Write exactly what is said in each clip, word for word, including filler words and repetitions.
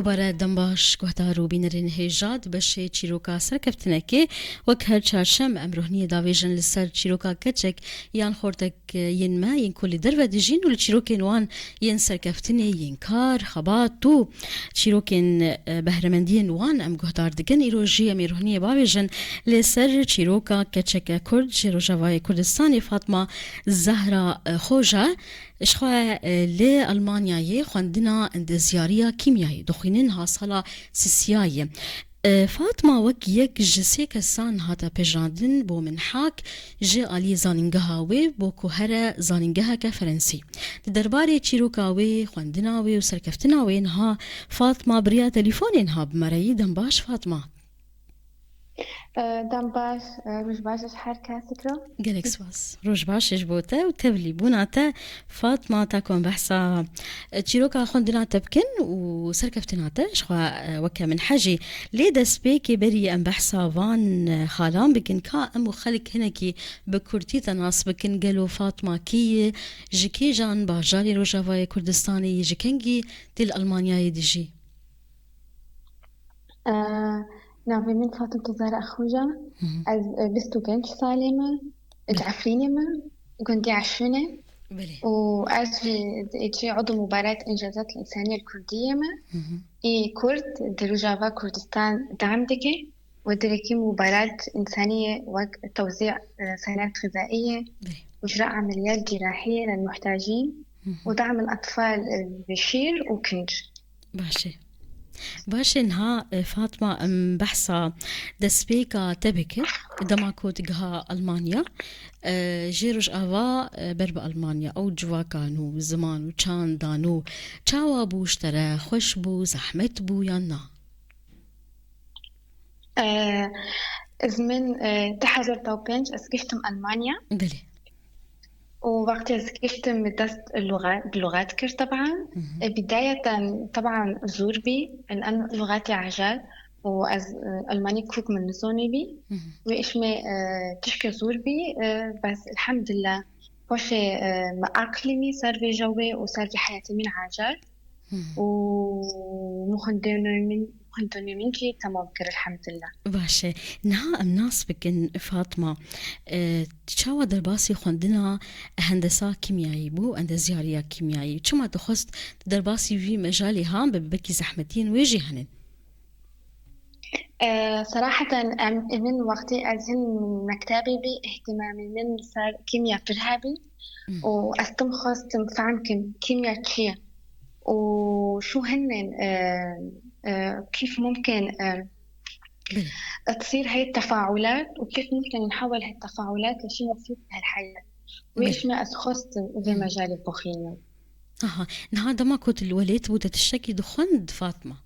Bare dem baş, guhdar û bînerên hêja, di beşê çîroka serkeftinekê, wek her çarşem em rohniyê davêjin li ser çîroka keçek yan xortek yên me, yên ku li derve dijîn û li çîrokên wan yên serkeftinê, yên kar, xebat û çîrokên, e, behremendiyên wan em guhdar dikin. Îro jî em ê rohniyê bavêjin lê ser çîroka keçeke Kurd ji Rojavayê Kurdistanê Fatma Zehra, e, Xoja. Jixwe, e, li Almanyayê xwendina endezyariya kîmyayê dixwînin ha sala sisiyayê. E, Fatma wek yek ji sê kesan hate pejirandin bo minhak ji aliyê zanîngeha wê bo ku here zanîngeheke Ferensî. Di derbarê çîroka wê, xwendina wê û serkeftina wê niha Fatma bi riya telîfonê niha bi me re yî. Dem baş Fatma. E, dem baş, e, roj baş ji her kesik re. Gelek spas. Roj baş ji bo te û tevlîbûna te Fatma, ta ku em behsa, e, çîroka xwendina te bikin û serkeftina te, jixwe, e, weke min hejî. Lê destpêkê berî em behsa van, e, xalan bikin, ka em û xelk hinekî bi kurtî te nas bikin. Gelo Fatma kî ye? Ji kîjan bajarê Rojavayê Kurdistanê yî? Ji kengî dê li Almanyayê dijî? E, navê min Fatim Tezara Axuja. Hı hı. Ez, e, bîst û pênc salê me. Belê. Ji Efrînê me, gundê Eşûnê. Belê. Û ez jî, jî udû Mubarat Încazat Însaniye Kurdiyê me. Hı hı. Ê Kurd di Rojava Kurdistan dewam dike û direkî Mubarat Însaniye wek tewzî, e, sened xizaiye Belê. û icra ameliyat cirahiye lil muhtajîn Hı hı. û dam al atfal, e, bi şîr û kinc. Baş e. Baş e, niha, e, Fatma, em behsa destpêka te bikin. Dema ku tu giha Almanya, e, jê Rojava, e, ber bi Almanya, ew civaka nû, ziman û çandan û çawa bû ji te re? Xweş bû, zehmet bû yan na? E, ez min, e, du hezar û pênc ez giştim Almanya. Belê. û wextê ez giştim dest luxe-, bi luxet kir teban. Hı hı. E, bidayeten teban zor bî, en, en luxetê ecel û ez, e, Almanî kûk min nizonî bî. Hı hı. Wê îşmê, e, tişkê zor bî, e, bes elhamdulillah xweşê, e, me aqilî mî ser vê jewê û ser vê heyatê min ecel. Hı. û min xwendinê min, xwendinê min jî temam kir, elhamdulillah. Baş e. Niha em nas bikin, Fatma, e, çawa derbasî xwendina hendesa kîmyayî bû, endezyariya kîmyayî? Çima tu xwest derbasî vî mejalê han be, belkî zehmetiyên wê jî hene? E, seraheten em, min wextê ez hin mektebê bî, ihtimamê min li ser kîmya pir hebî Hmm. û ez tim xwestim fehm kim kîmya çi ye û şu hinin, e, e, kîf mumkin, e, Belê. تصير هاي التفاعلات وكيف ممكن نحول هاي التفاعلات لشي مفيد لهالحياة. Belê. وإيش ما أتخصص في Hmm. مجال البخينة. Aha, niha dema ku tu li welêt bû, te tiştekî dixwend, Fatma?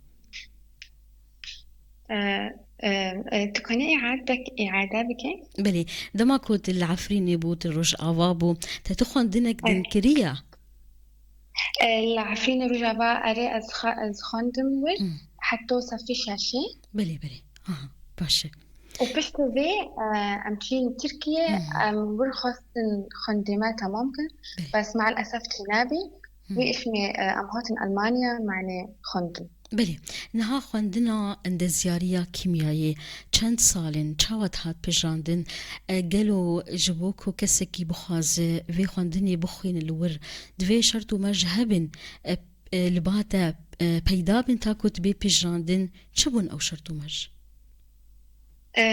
E, e, e, tu kanî îadek, îade bike? Belê, dema ku tu li Efrînê bû, tu Rojava bû, te tu xwendinek din Evet. kiriya? E, li Efrînê Rojava, erê, ez xa-, ez xwendim wir, Hmm. heta sefê şeşê. Belê, belê. Aha, baş e. Û piştî vê, e, em çîn Tirkiye, Hmm. em wir xwestin xwendê me temam kin. Belê. Bes me'l esef çî nebî. Hmm. Wî îşmê, e, em hatin Almanya, me anî xwendin. Belê. Niha xwendina endezyariya kîmyayê çend sal in, çawa dihat pejirandin? E, gelo ji bo ku kesekî bixwaze vê xwendinê bixwîne li wir, divê şert û merc hebin, e, e, li ba te, e, peyda bin ta ku tu bê pejirandin? Çi bûn ew şert û merc? E,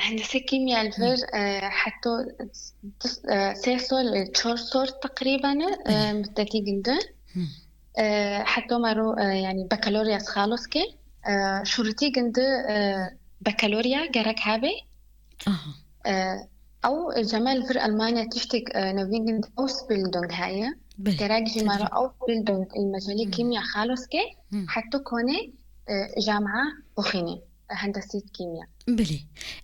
hendese kîmya li vir, e, heta du, e, sê sal, e, çar sal teqrîben, e, Belê. muddetî gindi. Hmm. E, heta mero, e, yani bakalorya xalos ke, e, şurutî gindi, e, bakalorya gerek hebe. Aha. E, ew cemel vir Almanya tiştek, e, nevîn gindi Ausbildung heye. Belê. Gerek jî mero Tedrîb. Ausbildung il mecelî Hmm. kîmya xalos ke, Hmm. heta kone, e, jamia bixwîne. Hendesî kîmya. Belê.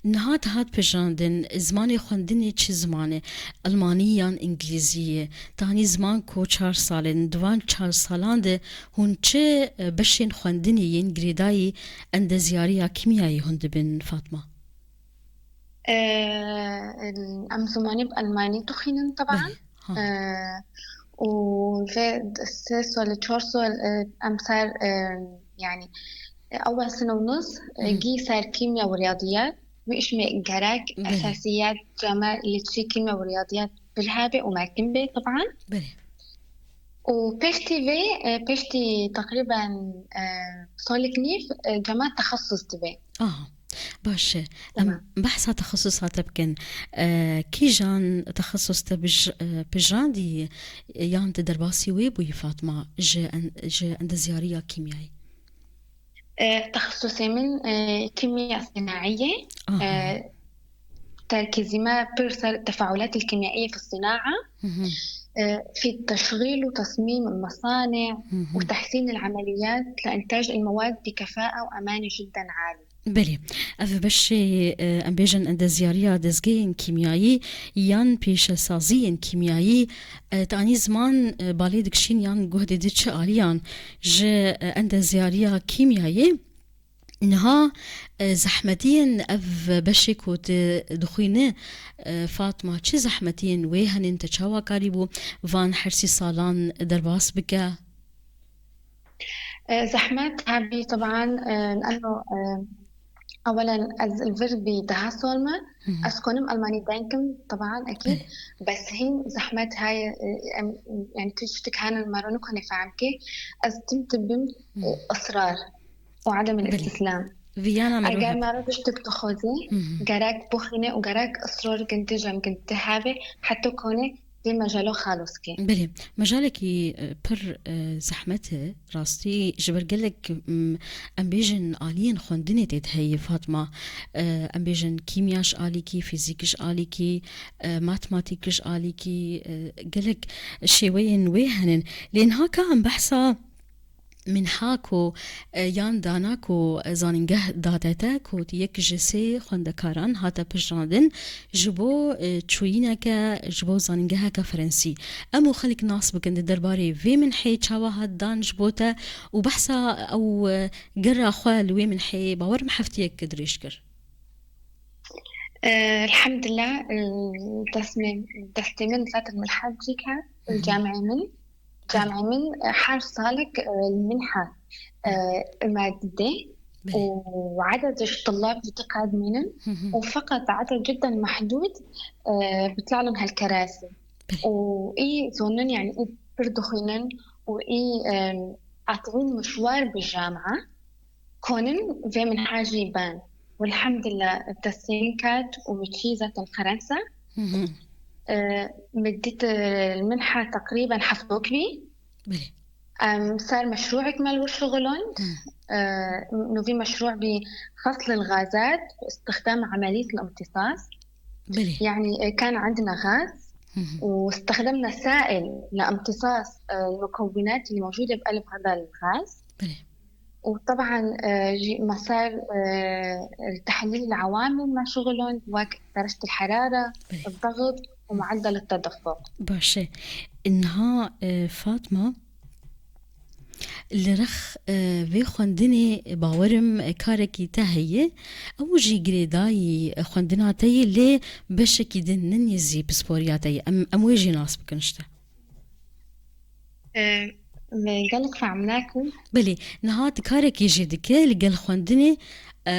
Niha dihat pejirandin, zimanê xwendinê çi ziman e? Almanî yan îngilîzî ye? Tanî ziman ku çar sal in, di van çar salan de hûn çi, e, beşên xwendinê yên girêdayî endezyariya kîmyayê hûn dibin, Fatma? E, em zimanê bi Almanî dixwînin, teban. Belê. Ha. E, û vê sê sal, çar sal, e, em ser, e, يعني أول سنة ونص جي صار كيمياء ورياضيات، وإيش ما قراك أساسيات جامعة اللي تشي كيمياء ورياضيات بالهابة وما كمبي طبعًا. بلي. وبيشتي في بيشتي تقريبًا صولك نيف جامعة تخصص تبي. آه باش. أم بحث تخصص هاتبكن. آه كيجان تخصص تبج آه بجاندي يان تدرباسي ويبوي فاطمة ج أن ج أند زيارية كيميائي. آه تخصصي من آه كيمياء صناعية. آه تركيزي ما بيرسل التفاعلات الكيميائية في الصناعة. آه في تشغيل وتصميم المصانع وتحسين العمليات لإنتاج المواد بكفاءة وأمانة جدًا عالية. بلي. أف بشي آه أم بيجن أند زيارية دزگين كيميائي يان بيش سازين كيميائي. آه تاني زمان آه بالي دكشين يان جهد دي تش آليان ج آه أند زيارية كيميائي. نها آه زحمتين أف بشي كوت دخوينه. آه فاطمة چه زحمتين ويهنن تشاوا كاريبو فان حرسي سالان درباس بكا. زحمت هابي طبعًا لأنه أولا الفرد بيدها صولمة أسكنم ألماني دانكم طبعًا أكيد. بس هي زحمت هاي يعني تشتك هانا المرة نكون فاهمكي أزتم تبم إصرار وعدم الاستسلام. Viyana me Eger me re tiştek dixwazî, gerek bixwîne û gerek israr gintî jemgintî hebe, heta konê vê mejalo xelos kê. Belê, mejalekî e, pir e, zehmet e, rastî ji ber gelek m, em bêjin aliyên xwendinê tê de heye Fatma. E, em bêjin kîmya ji alîkî, fîzîk ji alîkî, e, matematîk ji alîkî, e, gelek şêweyên wê henin. Lê niha ka em behsa minha ku e, yan dana ku e, zanîngeh date te ku yek ji sê xwendekaran hate piştandin ji bo e, çûyîneke ji bo zanîngeheke Frensî. Em û xelk nas bikin di derbarê vê minhê çawa hat dan ji bo te û behsa ew e, gera xwe li wê minhê bawer me heftiyek dirêj kir. الحمد لله دستي من دستي من فترة من الحج كان الجامعة من جامعة من حاج صالك المنحة مادة وعدد الطلاب اللي تقعد منهم وفقط عدد جدا محدود بيطلع لهم هالكراسي وإي ظنن يعني إي بردخنن وإي عاطلين مشوار بالجامعة كونن في من حاجة يبان والحمد لله التسليم كات ومتشيزة الخرنسة مديت المنحة تقريبا حفظوك بي صار مشروع كمال وشغلون انه في مشروع بفصل الغازات واستخدام عملية الامتصاص بلي. يعني كان عندنا غاز واستخدمنا سائل لامتصاص المكونات اللي موجودة بقلب هذا الغاز بلي. وطبعا مسار تحليل العوامل مع شغلهم وقت درجة الحرارة الضغط ومعدل التدفق باشە. ئینها فاتمە لە رەخ vê xwendinê bawerim karekî te heye. Ew jî girêdayî xwendina te yê lê beşekî din ninî zî pisporiya te yê. Em, em wê jî nas bikin ji te. Gelek fehm nakim. Belê, niha tu karekî jî dike li gel xwendinê, e,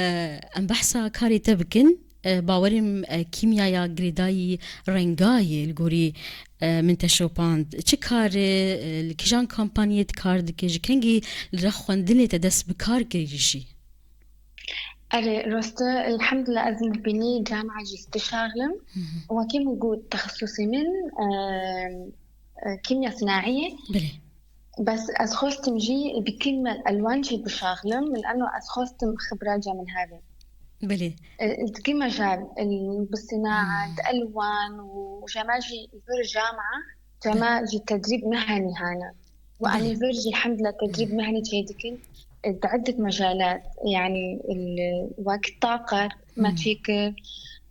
em behsa karê te bikin. E, bawerim, e, kîmyaya girêdayî renga yê li gorî, e, min te şopand. Çi kar e, e, li kîjan kampanyê tu kar dike, ji kengî li rex xwendinê te dest bi kar kirî jî? Erê, roste, elhamdulillah, ez mubînî camiya jî dişaxlim. Wekî min got, texesusê min, e, e, kîmya sinaiye. Belê. بس ez xwestim jî bi kîmya elwan jî bişaxlim, لأنه ez xwestim xibra ca min hebe. Belê. E, di kî mejal, e, bi sinaat, elwan û jema jî vir camiya, cema jî tedrîb mehanî hane. Û anî vir jî, elhamdulillah, tedrîb mehanî çê dikin. E, di عدة مجالات، يعني، ال-، وقت طاقة، ما تشيكر،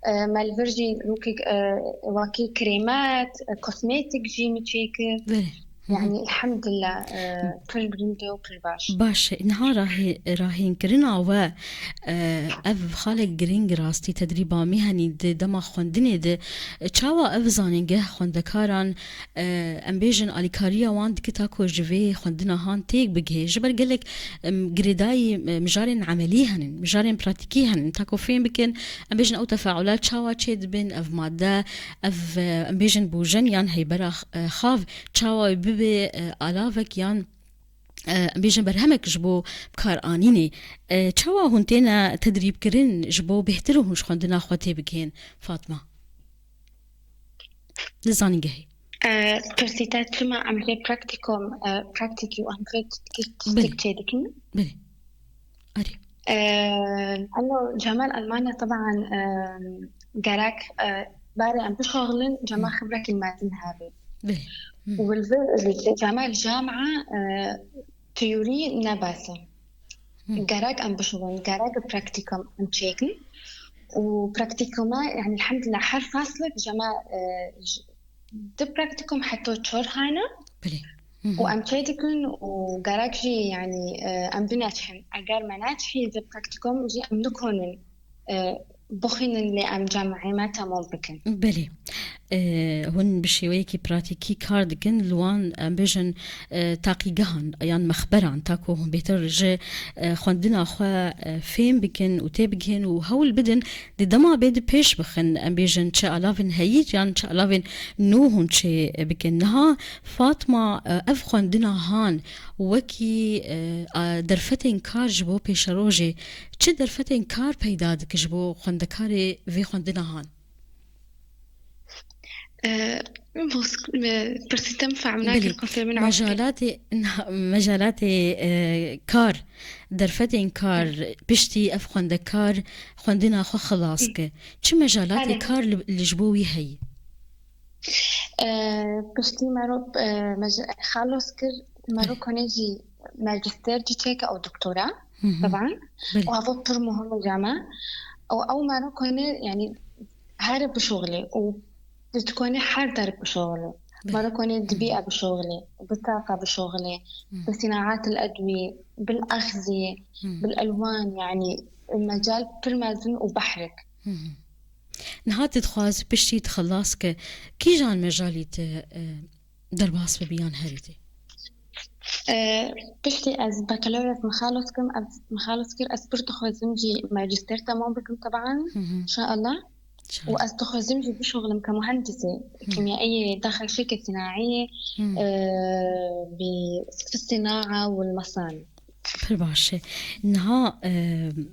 آه، مالفيرجي، وكي، آه، وكي كريمات، آه، كوزميتيك جي متشيكر. Belê. Yani, elhamdülillah, e, pir girîng e û pir baş. Baş e. Niha rahî-, rahînkirina we, e, ev xalek girîng rastî tedrîba mîhenî di dema xwendinê de, e, çawa ev zanîngeh xwendekaran, e, em bêjin alîkariya wan dike ta ku ji vê xwendina han têk bigihê? Ji ber gelek, em, girêdayî, e, mijarên emelî henin, mijarên pratîkî henin. Ta ku fêm bikin, em bêjin ew tefaûlat çawa çêdibin, ev madde, ev, e, em bêjin bûjen yan heybera, e, xav çawa bibe, e, alavek yan, e, em bêjin berhemek ji bo bikaranînê. E, çawa hûn têne tedrîbkirin ji bo bêhtir hûn ji xwendina xwe têbigihên, Fatma? Li zanîngehê. E, pirsî te çima em vê praktikum, e, praktîkî û em vê tiştik çêdikin? Belê. Erê. E, eno cema li Almanya teban, e, gerek, e, barê em bişoxilin, cema xibrekî mezin hebe. Belê. Û li cema li camia, e, teorî ne bes e. Gerek em bişoxilin, gerek praktîkum em çêkin. Û praktîkuma, yani, elhamdülillah, her faslek cema, e, j-, di praktîkum heta çar hane. Belê. Û em çêdikin û gerek jî, yani, e, em bineçhin. Eger me neçhî di praktîkum jî em nikonin, e, bixwînin lê em cemê me temam bikin. Belê. E, hûn bi şêweyekî pratîkî kar dikin, li wan, em bêjin, e, taqîgehan yan mexberan, ta ku hûn bêhtir ji, e, xwendina xwe, e, fêm bikin û têbigihên û hewl bidin, di dema bê di pêş bixin, em bêjin çi alavên heyî yan çi alavên nû hûn çê bikin. Niha Fatma, e, ev xwendina han wekî, e, a, derfetên kar ji bo pêşerojê, çi derfetên kar peyda dike ji bo xwendekarê vê xwendina han? E, bos-, e, pirsî te min fehm nekir, Belê. Qasê min Mejalatê, mejalatê, e, kar, derfetên kar, piştî ev xwendekar xwendina xwe xilas ke. Çi mejalatê Erê. kar li, li ji bo wî heyî? E, piştî mero, e, mej-, xalos kir, mero Belê. konê jî magister jî çêke û doktora, Hı hı. teban. Belê. Û ev pir muhim e cama. Û ew mero konê, yani, her bişoxilê û dikonê her der bişoxilê. Belê. Mero konê Hı. dibî e bişoxilê, bi taqa bişoxilê, Hı. bi sinaat el edwî, bil axzî, Hı. bil elwan, yani, mecal pir mezin û behrek. Hı hı. Niha tu dixwazî piştî tu xilas ke, kîjan mejalî tu, e, derbas bibî yan herî tê? E, piştî ez bakalorya mixalos kim, ez mixalos kir, ez pir dixwazim jî magister temam bikim teban, Hı hı. inşallah. Şahane. Û ez dixwazim jî bişoxlim ke muhendisê Hı. kîmyayê daxil şirket sinaiyê, Hı. e, bi sinaa û masani. Pir baş e. Niha, e,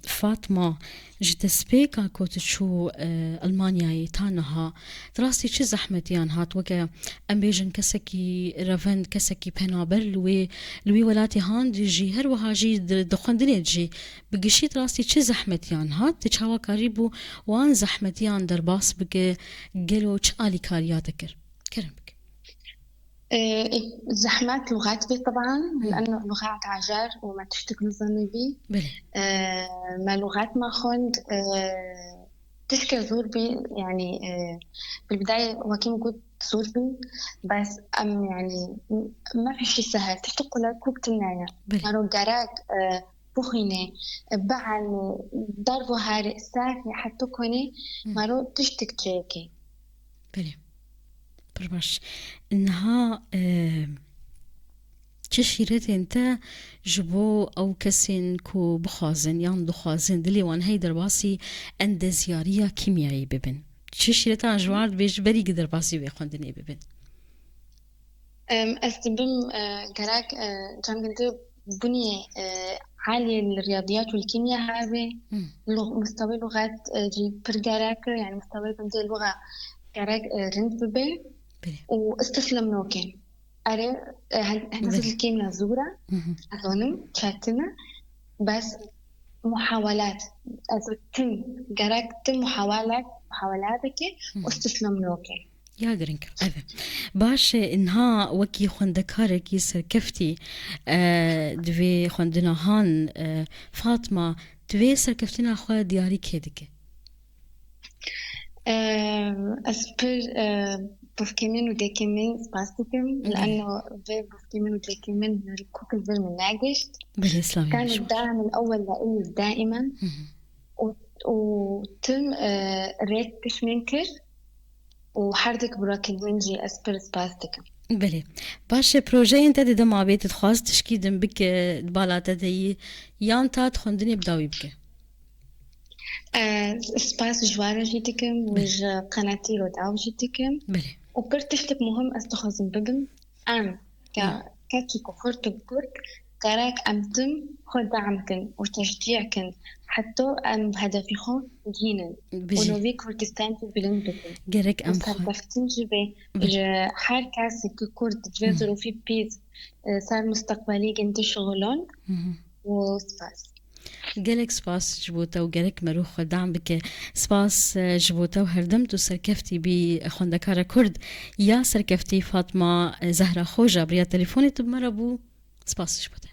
Fatma, ji destpêka ku tu çû, e, Almanyayê ta niha, di rastî çi zehmetiyan hat? Weke em bêjin kesekî revend, kesekî penaber li wê, li wî welatê han dijî, her wiha jî di, di xwendinê dijî. Bi gişî di rastî çi zehmetiyan hat? Tu çawa karîbû wan zehmetiyan derbas bike? Gelo çi alîkariya te kir? Kerem bike. Ee, zehmet lughat bî teban, Hı. لأنه lughat acar û me tiştek nizanîbî. Belê. Ee, me lughat me xwend, ee, tişke zor bî, yani, ee, bil bidayê wekî min got zor bî, bes em, yani, me pişî sehel, tiştek qulay kûk tune ye. Belê. Mero gerek, ee, bixwînê, ee, bielmê, derb û herê, sehel, heta konê, Hı. mero tiştek çêkê. Belê. Pir baş. Niha, e, çi şîretên te ji bo ew kesên ku bixwazin yan dixwazin dilê wan hey derbasî endezyariya kîmyayî bibin? Çi şîretan ji wan dibêjî berî ku derbasî vê xwendinê bibin? Em, ez dibim, e, gerek, e, cem gindi bunî, e, alî li riyadiyat û kîmya hebe, Hı. lug-, mustewê lugat, e, jî pir gerek e, yani mustewê gindi luga gerek, e, rind bibe Belê. û istislim noke. Erê, e, hen-, hendesê Belê. li kîmya zor e, Hı hı. ez zanim, çetin e, bes muhawelat, ez tim, gerek tim muhawelat, muhawelat bike Hı hı. û istislim noke. Ya giring, ev e. Baş e, niha wekî xwendekarekî serkeftî, e, di vê xwendina han, e, Fatma, tu vê serkeftina xwe diyarî kê dike? Em, ez pir, e, Bavkê min û dayikê min spas dikim, لأنه vê bavkê min û dayikê min li Kûkil Zilmê negihişt. Belê, slavî. كان الداعم الأول لإلي دائما. û, û tim, e, rêk pişt min kir û her dik bi rakên min jî ez pir spas dikim. Belê. Baş e, projeyên te di dema bê, tu dixwaz tişkî din bike di bala te de yî, yan ta di xwendinê bi dawî bike? E, spas ji we re jî dikim û ji qenatî Rodaw jî dikim. Belê. Û pir tiştek muhim ez dixwazim bibim. Em, ke, Hı. Keçik û xurt û kurd, gerek em tim xwe de'm kin û teşcî kin. Heta em bi hedefî xwe gihînin. Û Bijî. Novî Kurdistan jî bilind bikin. Gerek Û em xwe serkeftin jî bê Bijî. ji her kesê ku kurd di vê Hı. zirûfî pîs, e, ser mustaqbelî gindi şixulon. Hı hı. Û spas. Gelek spas ji bo te û gerek merû xwe dam bike. Spas, e, ji bo te û herdim tu serkeftî bî, xwendekara Kurd ya serkeftî Fatma, e, Zehra Xoja bi riya telefonê tu bi me re bû. Spas ji bo te.